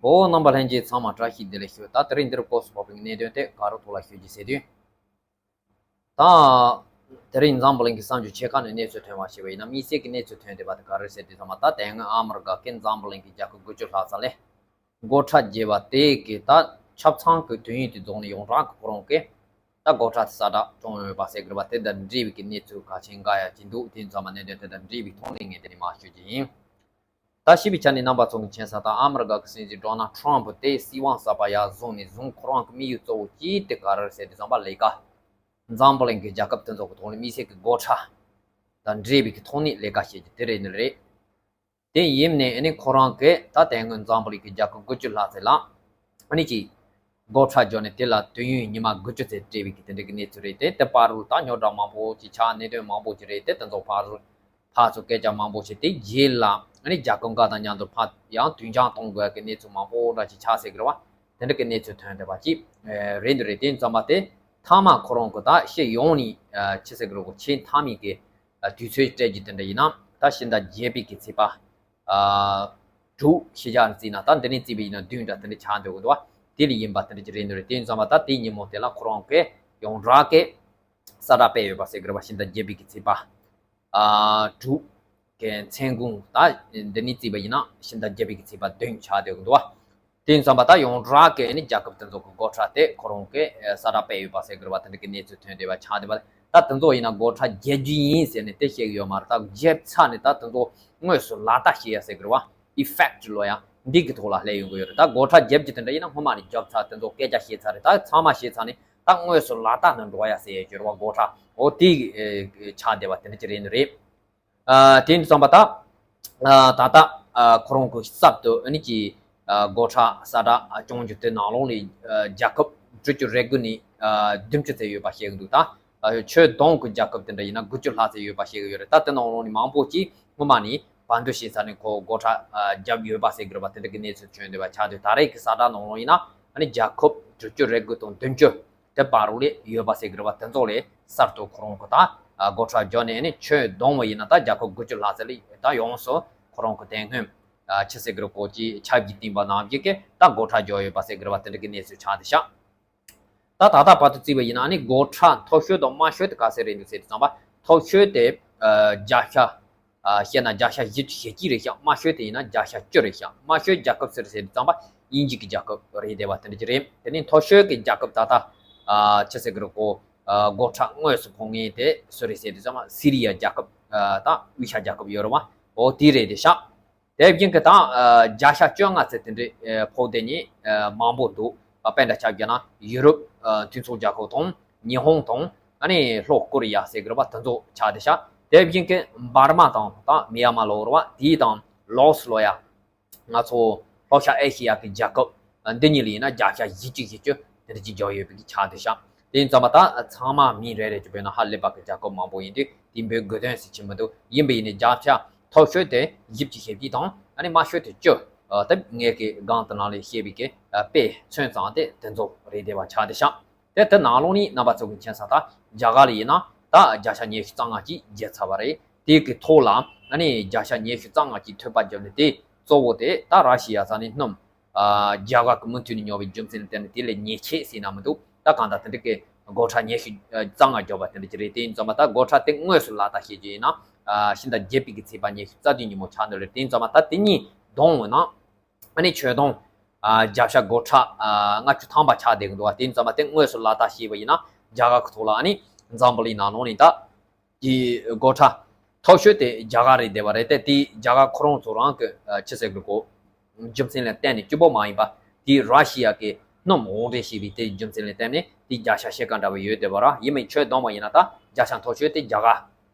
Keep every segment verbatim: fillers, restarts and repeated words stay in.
ཨོ། རྣམ་པ་ལྷན་རྒྱས་ཚང་མ་བཀྲ་ཤིས་བདེ་ལེགས་ཞུ། ད་དེ་རིང་འདིར་སྐོར་སུ་ཕོག་པའི་གནད་དོན་དེ་ག་རུ་ཐོག་ལ་ཞུ་རྒྱུ་ཟེར་དུས། ད་དེ་རིང་འཛམ་བུ་གླིང་གི་གསར་འགྱུར་ཆེ་ཁག་ནས་གནས་ཚུལ་ཐོན་པ་ཞིག་ཡིན་ན། དམིགས་བསལ་གྱི་གནས་ཚུལ་ཐོན་བསྡད་པ་དེ་ག་རེ་ཟེར་དུས་ཙམ་པ། ད་དེ་སྔོན་ཨ་མི་རི་ཀ་གིས་འཛམ་བུ་གླིང་གི་རྒྱལ་ཁབ་དགུ་བཅུ་ལྷག་ཙམ་ལ་སྒོ་ཁྲལ་བརྒྱབ་པ་དེ་གི་ད་ཆ་ཚང་གི་དུས་ཡུན་དེ་རྫོགས་ནས་ཡོངས་གྲགས་ཀྱི་ཁོ་རང་གིས་ད་སྒོ་ཁྲལ་དེ་གསལ་བསྒྲགས་བྱུང་ཡོད་པ་ཟེར་གྱི་རེད་པ། དེ་དང་འབྲེལ་བའི་གི་གནས་ཚུལ་གལ་ཆེན་འགའ་ཡང་ཅིག་འདུག་དེ་ཙམ་པ་གནད་དོན་དེ་དང་འབྲེལ་བའི་ཐོག་ནས་ངས་དེ་ནས་མར་ཞུ་རྒྱུ་ཡིན། ད་ཞུས་པའི་ཆ་ནས་རྣམ་པ་ཚོ་གིས་མཁྱེན་གསལ་ལྟར། ཨ་མི་རི་ཀ་གི་སྲིད་འཛིན་ཌོ་ནལ་ཊམ་པ་དེ་སྲིད་དབང་གསར་པ་ཡར་བཟུང་ནས་བཟུང་ཁོ་རང་གི་དམིགས་ཡུལ་གཙོ་བོ་གཅིག་དེ་ག་རེ་ཟེར་དུས་ཙམ་པ། ལས་ཀ། འཛམ་བུ་གླིང་གི་རྒྱལ་ཁབ་དེ་ཚོ་གི་ཐོག་ནས་དམིགས་བསལ་གྱི་སྒོ་ཁྲལ་དང་འབྲེལ་བའི་གི་ཐོག་ནས་ལས་ཀ་བྱེད་རྒྱུ་དེ་རེད་ནི་རེད། དེ་ཡིན་ནའི་ཨ་ནི་ཁོ་རང་གིས་ད་དེ་སྔོན་འཛམ་བུ་གླིང་གི་རྒྱལ་ཁབ་དགུ་བཅུ་ལྷག་ཙམ་ལ་ཨ་ནི་ཅིག་སྒོ་ཁྲལ་བརྒྱབ་ནས་དེ་ལ་དུས་ཡུན་ཉི་མ་དགུ་བཅུ་ཙམ་སྤྲད་པའི་གི་དེ་འདྲ་གི་གནས་ཚུལ་རེད་དེ། དེ་བར་དུ་ད་རྙོག་དྲ་མང་པོ་ཅིག་ཆགས། གནད་དོན་མང་པོ་ཅིག་རེད་དེ། དེ་ཚོ་བར་དུ་ཕར་ཚུར་སྐད་ཆ་མང་པོ་བྱས། དེ་རྗེས་ལ་ཨ་ནི་རྒྱལ་ཁབ་འགའ་དང་མཉམ་དུ་ཕར་ཡང་དུས་འགྱངས་གཏོང་དགོས་ཀྱི་གནས་ཚུལ་མང་པོ་འདྲ་ཅིག་ཆགས་ཟེར་གི་རེད་པ། དེ་འདྲ་གི་གནས་ཚུལ་ཐོན་བསྡད་པ་ཅིག་རེད་འདུག་རེད། དེ་ཙམ་པ་དེ་མཐའ་མ་ཁོ་རང་གི་ད་སྤྱི་ཡོངས་ནས་ཆི་ཟེར་གི་རེད་གོ། ཆེས་མཐའ་མའི་གི་དུས་ཚོད་སྤྲད་རྒྱུ་དེ་འདྲ་ཡིན་ན། ད་ཕྱི་ཟླ་བརྒྱད་པའི་གི་ཚེས་པ་དྲུག་ཕྱི་རྒྱལ་ནས་བརྩིས་ན། ད་འདི་ནས་བརྩིས་པ་ཡིན་ན་བདུན་འདྲ་དེ་འདྲ་ཆགས་འདོད་གི་འདུག་པ། དེ་ལ་ཡིན་པ་དེ་འདྲ་ཅིག་རེད་འདུག་རེད། དེ་ཙམ་པ་ད་དེའི་ཉིན་མོ་དེ་ལ་ཁོ་རང་གིས་ཡོངས་གྲགས་ཀྱི་གསལ་བསྒྲགས་སྤེལ་ཡོད་པ་ཟེར་གི་རེད་པ། ཕྱི་ཟླ་བརྒྱད་པའི་གི་ཚེས་པ་དྲུག་གི་མཚན་གུང་། ད་འདི་ནས་བརྩིས་པ་ཡིན་ན་ཕྱི་ཟླ་བརྒྱད་པའི་གི་ཚེས་པ་བདུན་ཆགས་འདོད་གི་འདུག་པ། དེ་ཙམ་པ་ད་ཡོངས་གྲགས་ཀྱི་ཨ་ནི་རྒྱལ་ཁབ་དེ་ཚོ་གི་སྒོ་ཁྲལ་དེ་ཁོ་རང་གིས་གསལ་བསྒྲགས་སྤེལ་ཡོད་པ་ཟེར་གི་རེད་པ། དེ་འདྲ་གི་གནས་ཚུལ་ཐོན་བསྡད་པ་ཆགས་བསྡད་པ། ད་དེ་ཚོ་ཡིན་ན་སྒོ་ཁྲལ་བརྒྱབ་རྒྱུ་ཡིན་ཟེར་ནས་དེ་བཤད་གི་ཡོད་མ་རེད། ད་བརྒྱབ་ཚར་ནས་ད་དེ་ཚོ་དངོས་སུ་ལག་བསྟར་བྱེད་ཡ་ཟེར་གི་རེད་པ། ཨི་ཕེག་ཊི་ལབ་ཡ་འདི་གི་ཐོག་ལ་སླེབས་ཡོང་གི་ཡོད་རེད། ད་སྒོ་ཁྲལ་བརྒྱབ་རྒྱུ་དེ་འདྲ་ཡིན་ན་སྔོན་མ་ནས་བརྒྱབ་ཚར། དེ་ཚོ་སྐད་ཆ་བཤད་ཚར་རེད། ད་ཚང་མ་བྱས་ཚར་ནས་ད་དངོས་སུ་ལག་བསྟར་ནང་འགྲོ་ཡ་ཟེར་ཡ་ཅིག་ཡོད་རེད་པ། སྒོ་ཁྲལ་འོ་དེ་ཆགས་བསྡད་པ་དེ་འདྲ་ཅིག་རེད་ནི་རེད། ཨ། དེ་ཡིན་དུས་ཙམ་པ་ད། ཨ། ད་ལྟ་ཨ་ཁོ་རང་གི་གསར་དུ་ཨ་ནི་ཅིག་ཨ་སྒོ་ཁྲལ་གསལ་བསྒྲགས་ཨ་བྱུང་རྒྱུ་དེ་ནང་ལོགས་ནས་ཨ་རྒྱལ་ཁབ་དྲུག་ཅུ་རེ་དགུ་ནས་ཨ་བདུན་ཅུ་ཙམ་ཡོད་པ་བཤད་གི་འདུག་ད་ཨ་ཆོས་དུང་གི་རྒྱལ་ཁབ་དེ་འདྲ་ཡིན་ན་དགུ་བཅུ་ལྷག་ཙམ་ཡོད་པ་བཤད་གི་ཡོད་རེད། ད་དེ་ནང་ལོགས་ནས་མང་པོ་ཅིག་སྔོན་མ་ནས་བར་འདུམ་བྱས་ཚར་ནས་ཁོ་སྒོ་ཁྲལ་ཨ་བརྒྱབ་ཡོད་པ་ཟེར་གི་རེད་པ། དེ་འདྲ་གི་གནས་ཚུལ་བྱུང་བསྡད་པ་ཆགས་དུས། ད་རེས་ཀྱི་གསལ་བསྒྲགས་ནང་ལོགས་ཡིན་ན་ཨ་ནི་རྒྱལ་ཁབ་དྲུག་ཅུ་རེ་དགུ་དང་བདུན་ཅུ་དེ་བར་དུ་ལས་ཡོད་པ་ཟེར་གི་རེད་པ། དེ་ཚོ་ལ་གསར་དུ་ཁོ་རང་གི་ད་ཨ་སྒོ་ཁྲལ་བརྒྱབ་ནས་ཨ་ནི་ཆོས་དུང་བ་ཡིན་ན་ད་རྒྱལ་ཁབ་དགུ་བཅུ་ལྷག་ཙམ་ལ་ད་ཡོངས་སུ་ཁོ་རང་གི་དེ་སྔོན་ཨ་ཆི་ཟེར་གི་རེད་གོ། ཅིག་ཆབ་ཀྱིས་བཏིང་པ་ནང་བཞིན་གྱི་ད་སྒོ་ཁྲལ་བརྒྱབ་ཡོད་པ་ཟེར་གི་རེད་པ། དེ་འདྲ་གི་གནས་ཚུལ་ཆགས་བསྡད་ཤག་ད་ད་ལྟ་བར་དུ་བརྩིས་པ་ཡིན་ན་ཨ་ནི་སྒོ་ཁྲལ་མཐོ་ཤོས་དང་དམའ་ཤོས་དེ་ག་ཚད་རེད་འདུག་ཟེར་དུས་ཙམ་པ། མཐོ་ཤོས་དེ་ཨ་བརྒྱ་ཆ་ཨ་བཤད་ན་བརྒྱ་ཆ་བཞི་བཅུ་ཞེ་གཅིག་རེད་ཤག་དམའ་ཤོས་དེ་ཡིན་ན་བརྒྱ་ཆ་བཅུ་རེད་ཤག་དམའ་ཤོས་རྒྱལ་ཁབ་ཟེར་ཟེར་དུས་ཙམ་པ་དབྱིན་ཇི་གི་རྒྱལ་ཁབ་རེད་བསྡད་པ་དེ་འདྲ་ཅིག་རེད། དེ་ནས་མཐོ་ཤོས་ཀྱི་རྒྱལ་ཁབ་ད་ལྟ་ཨ་ཆི་ཟེར་གི་རེད་གོ། ཨ་སྒོ་ཁྲལ་དངོས་སུ་ཕོག་མཁན་དེ་སུ་རེད་ཟེར་དུས་ཙམ་པ་སི་རི་ཡ་རྒྱལ་ཁབ་ཨ་དང་དབུས་ཤར་རྒྱལ་ཁབ་ཡོད་རེད་པ། འོ་དེ་རེད་བསྡད་ཤག་དེ་བཞིན་གྱི་ད་ཨ་བརྒྱ་ཆ་བཅོ་ལྔ་ཙམ་དེ་འདྲ་ཨ་ཕོག་བསྡད་མཁན་ཨ་མང་པོ་འདུག་ཨ་དཔེ་འདྲ་ཆ་བཞག་ན་ཡུ་རོབ་ཨ་མཐུན་ཚོགས་རྒྱལ་ཁབ་དང་ཉི་ཧོང་དང་ཨ་ནི་ལྷོ་ཀོ་རི་ཡ་ཟེར་གི་རེད་པ། དེ་ཚོ་ཆགས་བསྡད་ཤག་དེ་བཞིན་གྱི་འབར་མ་དང་ད་མི་ཡ་མ་ལབ་རེད་པ། དེ་དང་ལའོ་སི་ལབ་ཡ། ང་ཚོ་ལྷོ་ཤར་ཨེ་ཤེ་ཡ་གི་རྒྱལ་ཁབ་འདི་གཉིས་ལ་ཡིན་ན་བརྒྱ་ཆ་བཞི་བཅུ་ཞེ་བཅུ་དེ་འདྲ་ཅིག་བརྒྱབ་ཡོད་པའི་གི་ཆགས་བསྡད་ཤག་དེ་ཡིན་ཙང་མ་ད་ཚང་མ་མི་རེ་རེ་གཅིག་བོད་ནང་ཧ་ལས་པ་གི་རྒྱལ་ཁབ་མང་པོ་ཡིན་དུས་དེ་འབོད་དགོས་དོན་ཟེར་གྱི་མི་འདུག་ཡིན་པ་ཡིན་ནའི་བརྒྱ་ཆ་མཐོ་ཤོས་དེ་བཞི་བཅུ་ཞེ་བརྒྱད་དང་ཨ་ནི་དམའ་ཤོས་དེ་བཅུ། ཨ་དེ་ངས་གི་སྒང་དེ་ནང་ལ་བཤད་པའི་གི་ཨ་དཔེ་མཚོན་ཙམ་དེ་དེ་ཚོ་རེད་བསྡད་པ་ཆགས་བསྡད་ཤག་དེ་དེ་ནང་ལོགས་ནས་རྣམ་པ་ཚོ་གི་མཁྱེན་གསལ་ལྟར་རྒྱ་གར་ལ་ཡིན་ན་ད་བརྒྱ་ཆ་ཉི་ཤུ་རྩ་ལྔ་ཅིག་བརྒྱབ་ཚར་བ་རེད། དེ་གི་ཐོག་ལ་ཨ་ནི་བརྒྱ་ཆ་ཉི་ཤུ་རྩ་ལྔ་ཅིག་ཐོལ་པ་བརྒྱབ་ནས་དེ་གཙོ་བོ་དེ་ད་ར་ཤི་ཡ་ས་ནས་སྣུམ། ཨ་རྒྱ་གར་གྱི་མུ་མཐུད་ནས་ཉོ་བའི་རྒྱུ་མཚན་ལ་བརྟེན་ནས་དེ་ལས་ཉེས་ཆད་ཟེར་ན་མི་འདུག་ད་གང་ལྟར་དེ་འདྲ་གི་སྒོ་ཁྲལ་ཉི་ཤུ་རྩ་ལྔ་བརྒྱབ་པ་དེ་འདྲ་ཅིག་རེད། དེ་ཡིན་ཙང་མ་ད་སྒོ་ཁྲལ་དེ་དངོས་སུ་ལག་བསྟར་བྱེད་རྒྱུ་ཡིན་ན་ཨ་ཕྱི་ཟླ་བརྒྱད་པའི་གི་ཚེས་པ་ཉི་ཤུ་རྩ་བདུན་ཉིན་མོ་ཆགས་འདོད་རེད། དེ་ཡིན་ཙང་མ་ད་དེ་གཉིས་བསྡོམས་འོང་ན་ཨ་ནི་ཆོས་དུང་ཨ་བརྒྱ་ཆ་སྒོ་ཁྲལ་ཨ་ལྔ་བཅུ་ཐམ་པ་ཆགས་བསྡད་གི་འདུག་བ། དེ་ཡིན་ཙང་མ་དེ་དངོས་སུ་ལག་བསྟར་བྱས་པ་ཡིན་ན་རྒྱ་གར་གི་ཐོག་ལ་ཨ་ནི་འཛམ་བུ་གླིང་ནང་ལོགས་ནས་ད། གི་སྒོ་ཁྲལ་མཐོ་ཤོས་དེ་རྒྱ་གར་རེད་བསྡད་པ་རེད་དེ། དེ་རྒྱ་གར་ཁོ་རང་ཚོ་རང་གི་ཨ་ཆི་ཟེར་དགོས་གོ། རྒྱུ་མཚན་ལ་བརྟེན་ནས་གཅིག་པོ་མ་ཡིན་པ། དེ་ར་ཤི་ཡ་གི་སྣུམ་དབོར་འདྲེན་བྱས་པའི་དེ་རྒྱུ་མཚན་ལ་བརྟེན་ནས་དེ་བརྒྱ་ཆ་ཕྱེད་ཀ་འདྲ་བ་ཡོད་བསྡད་པ་ར། ཡིན་མིན་ཆོས་བསྡོམས་པ་ཡིན་ན་ད་བརྒྱ་ཆ་མཐོ་ཤོས་དེ་རྒྱ་གར་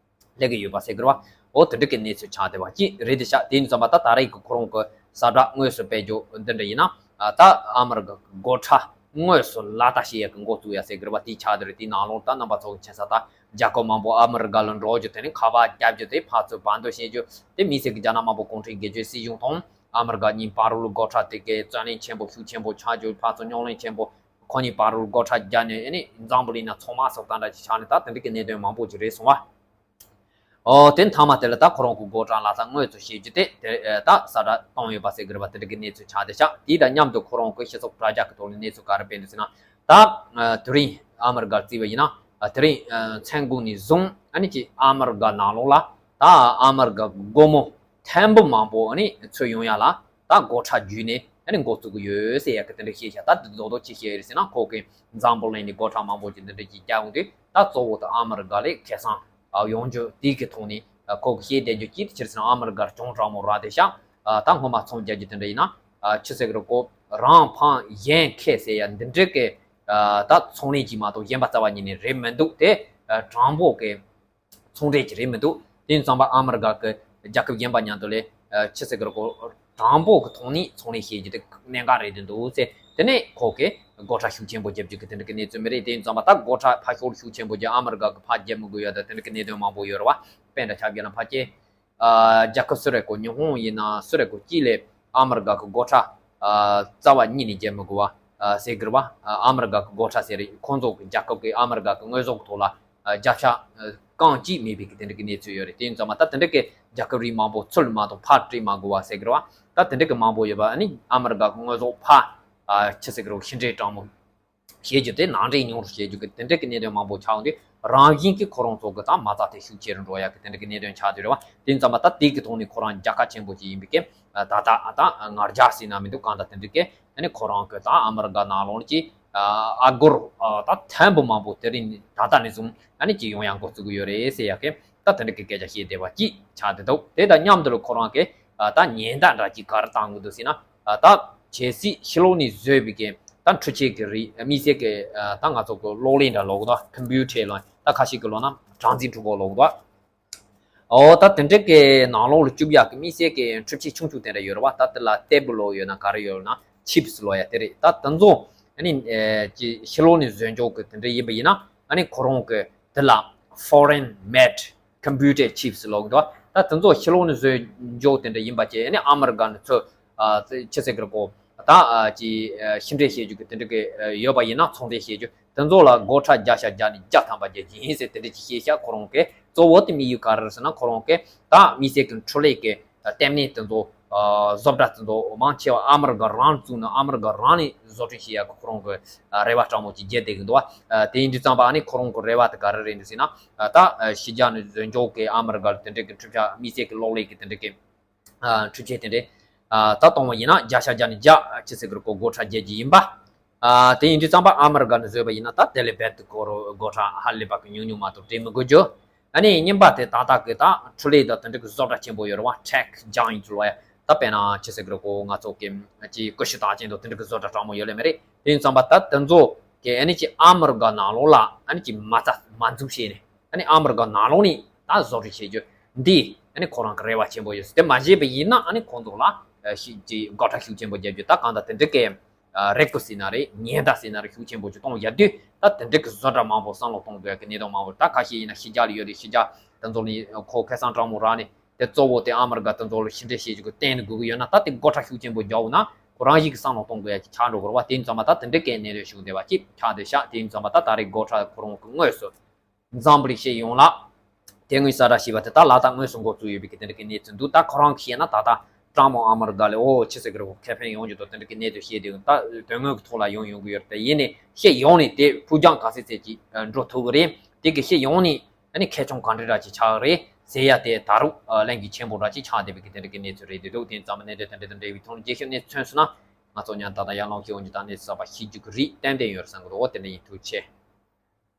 སླེབས་ཀྱི་ཡོད་པ་ཟེར་གི་རེད་བ། འོ་དེ་འདྲ་གི་གནས་ཚུལ་ཆགས་བསྡད་པ་ཅིག་རེད་བསྡད་ཤག་དེ་ཡིན་ཙང་མ་ད་ད་རེས་ཀྱི་ཁོ་རང་གི་གསལ་བསྒྲགས་དངོས་སུ་སྤེལ་རྒྱུ་འདི་འདྲ་ཡིན་ན། ཨ་ད་ཨ་མི་རི་ཀ་གི་སྒོ་ཁྲལ་དངོས་སུ་ལག་བསྟར་བྱེད་ཡག་གི་འགོ་བཙུགས་ཡ་ཟེར་གི་རེད་བ། དེའི་ཆ་དེ་རེད། དེའི་ནང་ལོགས་ད་རྣམ་པ་ཚོ་གི་མཁྱེན་གསལ་ལྟར་རྒྱལ་ཁབ་མང་པོ་ཨ་མི་རི་ཀ་ལ་འགྲོ་རྒྱུ་དེ་ནི་ཁ་པར་རྒྱག་རྒྱུ་དེ་ཕར་ཚུར་བར་འདུམ་བྱེད་རྒྱུ་དེ་མི་སེར་གི་རྒྱ་ནག་དམར་པོ་གུང་ཁྲན་སྒེར་གཅོད་སྲིད་གཞུང་དང་ཨ་མི་རི་ཀ་གཉིས་བར་ལ་སྒོ་ཁྲལ་དེ་གའི་བརྩོན་ལེན་ཆེན་པོ་ཤུགས་ཆེན་པོ་ཆགས་རྒྱུ། ཕར་ཚུར་རྙོག་གླེང་ཆེན་པོ་ཁོ་གཉིས་བར་ལ་སྒོ་ཁྲལ་རྒྱག་ནས་ཨ་ནི་འཛམ་བུ་གླིང་ནང་ཚོང་དམག་སོགས་དང་འདྲ་ཅིག་ཆགས་ནས་ད་དེ་འདྲ་གི་གནད་དོན་མང་པོ་ཅིག་རེད་སོང་བ། ཨོ་དེ་མཐའ་མ་དེ་ལ་ད་ཁོ་རང་གི་སྒོ་ཁྲལ་ལ་ད་དངོས་སུ་བཤད་རྒྱུ་དེ་དེ་ད་གསལ་བསྒྲགས་བཏང་ཡོད་པ་ཟེར་གི་རེད་པ། དེ་འདྲ་གི་གནས་ཚུལ་ཆགས་བསྡད་ཤག་དེ་དང་མཉམ་དུ་ཁོ་རང་གི་སྤྱི་ཚོགས་དྲ་རྒྱ་གི་ཐོག་ལ་གནས་ཚུལ་ག་རེ་སྤེལ་འདུག་ཟེར་ན། ད་དེ་རིང་ཨ་མི་རི་ཀར་བརྩིས་པ་ཡིན་ན་དེ་རིང་མཚན་དགུང་ནས་བཟུང་ཨ་ནི་ཅིག་ཨ་མི་རི་ཀ་ནང་ལོགས་ལ་ད་ཨ་མི་རི་ཀ་གི་སྒོར་མོ་ཐེར་འབུམ་མང་པོ་ཨ་ནི་ཚུར་ཡོང་ཡ་ལ་ད་སྒོ་ཁྲལ་བརྒྱུད་ནས་ཨ་ནི་འགོ་བཙུགས་ཀྱི་ཡོད་ཟེར་ཡ་གི་དེ་འདྲ་བཤད་ཤག་ད་དེ་རྡོག་རྡོག་ཅི་བཤད་ཡོད་རེད་ཟེར་ན། ཁོ་གི་འཛམ་བུ་གླིང་ནས་སྒོ་ཁྲལ་མང་པོ་ཅིག་འདི་འདྲ་ཅིག་བརྒྱབ་ཡོང་དུས་ད་གཙོ་བོ་དེ་ཨ་མི་རི་ཀ་ལ་ཁེ་བཟང་ཡོང་རྒྱུ་དེ་གི་ཐོག་ནས་ཁོ་གི་བཤད་བསྡད་རྒྱུ་ཅི་ཕྱིར་ཟེར་ན། ཨ་མི་རི་ཀར་གྱོང་དྲག་མོ་རག་བསྡད་ཤག་ད་སྔོན་མ་ཚོང་རྒྱག་རྒྱུ་དེ་འདྲ་ཡིན་ན་ཆི་ཟེར་གི་རེད། ཁོ་རང་ཕངས་གཞན་ཁེ་ཟེར་ཡ་འདི་འདྲ་གི་ད་ཚོང་ལས་ཅིག་མ་གཏོགས་གཞན་པ་རྩ་བ་ཉིད་ནས་རེད་མི་འདུག་དེ་དྲང་པོ་གི་ཚོང་འབྲེལ་གྱི་རེད་མི་འདུག་དེ་ཡིན་ཙང་པ་ཨ་མི་རི་ཀ་གི་རྒྱལ་ཁབ་གཞན་པ་མཉམ་དུ་ལས་ཆི་ཟེར་གི་རེད། ཁོ་དྲང་པོ་གི་ཐོག་ནས་ཚོང་ལས་བྱེད་རྒྱུ་དེ་གནད་འགག་རེད་དེ་འདུག་ཟེར། དེ་ནས་ཁོ་གི་སྒོ་ཁྲལ་ཤུགས་ཆེན་པོ་རྒྱབ་རྒྱུ་གི་དེ་འདྲ་གི་གནས་ཚུལ་མི་རེད། དེ་ཡིན་ཙང་པ་ད་སྒོ་ཁྲལ་ཕར་ཤོག་ཤུགས་ཆེན་པོ་རྒྱབ་ཨ་མི་རི་ཀ་གི་ཕར་རྒྱབ་མི་དགོས་ཡ་ད་དེ་འདྲ་གི་གནད་དོན་མང་པོ་ཡོད་རེད་བ། དཔེ་འདྲ་ཆ་བཞག་ན་ཕལ་ཆེར་རྒྱལ་ཁབ་སུ་རེད་གོ། ཉི་ཧོང་ཡིན་ན་སུ་རེད་གོ། གཅིག་ལས་ཨ་མི་རི་ཀ་གི་སྒོ་ཁྲལ་རྩ་བ་ཉིད་ནས་རྒྱབ་མི་དགོས་བ་ཟེར་གི་རེད་བ། ཨ་མི་རི་ཀ་གི་སྒོ་ཁྲལ་ཟེར་རེད། ཁོང་ཚོ་གི་རྒྱལ་ཁབ་ཀྱི་ཨ་མི་རི་ཀ་གི་དངོས་ཟོག་གི་ཐོག་ལ་རྒྱབ་ཤ་རྐང་གཅིག་མེད་པའི་གི་དེ་འདྲ་གི་གནས་ཚུལ་ཡོད་རེད། དེ་ཡིན་ཙང་མ་ད་དེ་འདྲ་གི་རྒྱལ་ཁབ་རིགས་མང་པོ་ཚུར་མ་གཏོགས་ཕར་སྤྲད་མ་དགོས་བ་ཟེར་གི་རེད་བ། ད་དེ་འདྲ་གི་མང་པོ་ཡོད་པ་ནི་ཨ་མི་རི་ཀ་གི་དངོས་ཟོག་ཕར་ཆི་ཟེར་གི་རེད། ཕྱི་འབྲེལ་དྲང་མོ་བྱེད་རྒྱུ་དེ་ནང་འདྲེན་ཉུང་རུ་བྱེད་རྒྱུ་གི་དེ་འདྲ་གི་གནད་དོན་མང་པོ་ཆགས་འོང་དུས་རང་བཞིན་གྱིས་ཁོ་རང་ཚོ་གི་ད་མ་རྩ་དེ་ཤུགས་ཆེ་རུ་འགྲོ་ཡ་གི་དེ་འདྲ་གི་གནད་དོན་ཆགས་དུས་རེད་བ། དེ་ཡིན་ཙང་མ་ད་དེ་གི་ཐོག་ནས་ཁོ་རང་རྒྱལ་ཁ་ཆེན་པོ་ཅིག་ཡིན་པའི་གི་ད་ད་ད་ང་རྒྱལ་ཟེར་ན་མི་འདུག་གང་ལྟར་དེ་འདྲ་གི་ཨ་ནི་ཁོ་རང་གི་ད་ཨ་མི་རི་ཀ་ནང་ལོགས་ཀྱི་ཨ་སྒོར་ད་ཐེར་འབུམ་མང་པོ་དེ་རིང་ད་ལྟ་ནས་བཟུང་ཨ་ནི་ཅིག་ཡོང་ཡ་འགོ་བཙུགས་ཀྱི་ཡོད་རེད་ཟེར་ཡ་གི་ད་དེ་འདྲ་གི་སྐད་ཆ་བཤད་བསྡད་པ་ཅིག་ཆགས་བསྡད་འདུག་དེ་དང་མཉམ་དུ་ལ་ཁོ་རང་གི་ད་ཉེན་བརྡ་འདྲ་ཅིག་ག་རེ་བཏང་གི་འདུག་ཟེར་ན། ད་གལ་སྲིད་ཕྱི་ལོགས་ནས་བཟོས་པའི་གི་ད་འཕྲུལ་ཆས་ཀྱི་རིགས། དམིགས་བསལ་གྱི་ད་ང་ཚོ་གི་གློག་ཀླད་འདྲ་ལབ་གི་འདུག་ཁམ་པུ་ཊར་ལབ། ད་ཁ་ཤས་ཀྱི་ལབ་ན་གྲངས་འཛིན་གྲུ་ཁ་ལབ་གི་འདུག་ཨོ་ད་དེ་འདྲ་གི་ནང་ལོགས་ལ་བཅུག་ཡག་གི་དམིགས་བསལ་གྱི་འཕྲུལ་ཆས་ཆུང་ཆུང་དེ་འདྲ་ཡོད་རེད་བ། ད་དེ་ལ་ཊེབ་ལབ་ཡོད་ན་ག་རེ་ཡོད་ན་ཆིབ་སི་ལབ་ཡ་དེ་རེད། ད་དེ་ཚོ་ཨ་ནི་ཨེ་ཅི་ཕྱི་ལོགས་ནས་བཟོས་འཇོག་གི་དེ་འདྲ་ཡིན་པ་ཡིན་ན་ཨ་ནི་ཁོ་རང་གི་དེ་ལ་foreign made computer chips ལབ་གི་འདུག་ད་དེ་ཚོ་ཕྱི་ལོགས་ནས་བཟོས་འཇོག་དེ་འདྲ་ཡིན་པ་བྱས་ཨ་ནི་ཨ་མི་རི་ཀ་ནས་ཚུར་ཨ་ཆི་ཟེར་གི་རེད་གོ། ད་ཨ་ཅི་ཨ་ཕྱི་འབྲེལ་བྱེད་རྒྱུ་གི་དེ་འདྲ་གི་ཨ་ཡོད་པ་ཡིན་ན་ཚོང་འབྲེལ་བྱེད་རྒྱུ་དེ་ཚོ་ལ་སྒོ་ཁྲལ་བརྒྱ་ཆ་བརྒྱ་ནས་བརྒྱ་ཐམ་པ་རྒྱག་གི་ཡིན་ཟེར་དེ་འདྲ་ཅིག་བཤད་ཤག་ཁོ་རང་གིས་གཙོ་བོ་དེ་དམིགས་ཡུལ་ག་རེ་རེད་ཟེར་ན། ཁོ་རང་གིས་ད་དམིགས་བསལ་གྱི་འཕྲུལ་ལས་ཀྱི་ལྟེ་གནས་དེ་ཚོ་ཨ་བཟོ་གྲྭ་དེ་ཚོ་མང་ཆེ་བ་ཨ་མི་རི་ཀ་རང་བཙུགས་ནས་ཨ་མི་རི་ཀ་རང་ནས་བཟོ་སྐྲུན་བྱེད་ཡག་གི་ཁོ་རང་གི་ཨ་རེ་བ་སྤྲང་མོ་ཅིག་བརྒྱབ་བསྡད་ཀྱི་འདུག་ཨ་དེ་ཡིན་དུས་ཙམ་པ་ཨ་ནི་ཁོ་རང་གི་རེ་བ་དེ་ག་རེ་རེད་འདུག་ཟེར་ན། ཨ་ད་ཨ་ཕྱི་རྒྱལ་ནས་བཟོས་འཇོག་གི་ཨ་མི་རི་ཀ་ལ་དེ་འདྲའི་གི་འཕྲུལ་ཆས་དམིགས་བསལ་གྱི་གློག་ཀླད་ཀྱི་དེ་འདྲའི་གི་ཨ་འཕྲུལ་ཆས་དེ་འདྲའི་ཨ་ད་གཏོང་བ་ཡིན་ན་བརྒྱ་ཆ་བརྒྱ་ནས་བརྒྱ་ཆི་ཟེར་གི་རེད་གོ་སྒོ་ཁྲལ་རྒྱག་རྒྱུ་ཡིན་པ། ཨ་དེ་ཡིན་དུས་ཙམ་པ་ཨ་མི་རི་ཀ་ནས་བཟོས་པ་ཡིན་ན་ད་དེ་ལས་རྦད་དེ་སྒོ་རོ་སྒོ་ཁྲལ་ཧ་ལས་པ་གི་ཉུང་ཉུང་མ་གཏོགས་སྤྲད་མི་དགོས་རྒྱུ། ཨ་ནི་གཉིས་པ་དེ་ཏག་ཏག་གི་ད་འཕྲུལ་ལས་དང་དེ་འདྲ་གི་བཟོ་གྲྭ་ཆེན་པོ་ཡོད་རེད་བ། Tech Giant ལབ་ཡ། ད་དཔེར་ན་ཆི་ཟེར་གི་རེད་གོ། ང་ཚོ་གི་ཅིག་ཀུ་ཤུ་རྟགས་ཅན་དང་དེ་འདྲ་གི་བཟོ་གྲྭ་གྲངས་མང་ཡོད་ལེ་མ་རེད། དེ་ཡིན་ཙམ་པ་ད་དེ་ཚོ་གི་ཨ་ནི་ཅིག་ཨ་མི་རི་ཀ་ནང་ལོགས་ལ་ཨ་ནི་ཅིག་མ་རྩ་མ་འཛུགས་བྱས་ནས་ཨ་ནི་ཨ་མི་རི་ཀ་ནང་ལོགས་ནས་ད་བཟོ་སྐྲུན་བྱེད་རྒྱུ་འདི་ཨ་ནི་ཁོ་རང་གི་རེ་བ་ཆེན་པོ་ཡོད། དེ་མ་བྱས་པ་ཡིན་ན་ཨ་ནི་ཁོང་ཚོ་ལ་ཨ་ཤི་ཅིག་སྒོ་ཁྲལ་ཤུགས་ཆེན་པོ་རྒྱག་རྒྱུ། ད་གང་ལྟར་དེ་འདྲ་གི་ཨ་རེ་སྐུལ་ཟེར་ན་རེད། ཉེན་བརྡ་ཟེར་ན་རེད། ཤུགས་ཆེན་པོ་ཅིག་གཏོང་ཡ་དུས་ད་དེ་འདྲ་གི་བཟོ་གྲྭ་མང་པོ་བསམ་བློ་གཏོང་དགོས་ཡ་གི་གནད་དོན་མང་པོ། ད་ཁ་ཤས་ཡིན་ན་ཕྱི་རྒྱལ་ལ་ཡོད་རེད། ཕྱི་རྒྱལ་དེ་ཚོ་ནས་ཁོ་ཁེ་བཟང་གྲངས་མང་རག་ནས་དེ་གཙོ་བོ་དེ་ཨ་མི་རི་ཀ་དེ་ཚོ་ལ་ཕྱི་འབྲེལ་བྱེད་རྒྱུ་གི་སྟེང་ནས་དགོས་ཀྱི་ཡོད་ན་ད་དེ་སྒོ་ཁྲལ་ཤུགས་ཆེན་པོ་རྒྱག་འོང་ན་ཁོ་རང་བཞིན་གྱི་བསམ་བློ་གཏོང་དགོས་ཡ་ཅིག་ཆགས་འགྲོ་གི་རེད་བ། དེ་ཡིན་ཙང་མ་ད་དེ་འདྲ་གི་གནད་དོན་ཤུགས་ལྡན་པ་ཅིག་ཆགས་བསྡད་ཤག་དེ་ཡིན་ཙང་མ་ད་ད་རེས་སྒོ་ཁྲལ་ཁོ་རང་གི་དངོས་སུ་འཛམ་བུ་གླིང་སྤྱི་ཡོངས་ལ་དེ་སྔོན་གསལ་བསྒྲགས་བྱས་པ་དེ་ད་ལ་དྭགས་དངོས་སུ་འགོ་བཙུགས་ཡོད་པའི་གི་དེ་འདྲ་གི་གནས་ཚུལ་འདུག་ད་ཁོ་རང་གིས་བཤད་ན་ད་ལྟ་སྤྲང་མོ་ཨ་མི་རི་ཀ་ལ་ཨོ་ཆི་ཟེར་གི་རེད་གོ། ཁེ་ཕན་ཡོང་རྒྱུ་དང་དེ་འདྲ་གི་གནས་ཚུལ་བཤད་དེ་ད་དོན་དངོས་ཀྱི་ཐོག་ལ་ཡོང་ཡོང་གི་ཡོད་རེད། དེ་ཡིན་ནའི་སྤྱི་ཡོངས་ནས་དེ་ཕུགས་རྒྱང་ག་ཚད་ཚད་ཅིག་འགྲོ་ཐུབ་གི་རེད། དེ་གི་སྤྱི་ཡོངས་ནས་ཨ་ནི་ཁེ་གྱོང་ག་འདྲ་འདྲ་ཅིག་ཆགས་རེད་ཟེར་ཡ་དེ་ད་རུང་ཨ་གླེང་རྒྱུ་ཆེན་པོ་འདྲ་ཅིག་ཆགས་བསྡད་པའི་གི་དེ་འདྲ་གི་གནས་ཚུལ་རེད་འདུག་དེ་ཙམ་གནད་དོན་དེ་འདྲ་དང་འབྲེལ་བའི་ཐོག་ནས་རྒྱས་ཤོས་གནས་ཚུལ་མཚོན་སོང་ན་ང་ཚོ་ཉན་ད་ལྟ་ཡར་ལངས་ཤིག་འོང་རྒྱུ་དང་གནས་ཚུལ་གསར་པ་ཤེས་རྒྱུ་གི་རེད། ཏན་ཏན་ཡོད་རེད་བསམ་གི་འདུག་འོ་དེ་འདྲ་ཡིན། ཐུགས་རྗེ་ཆེ།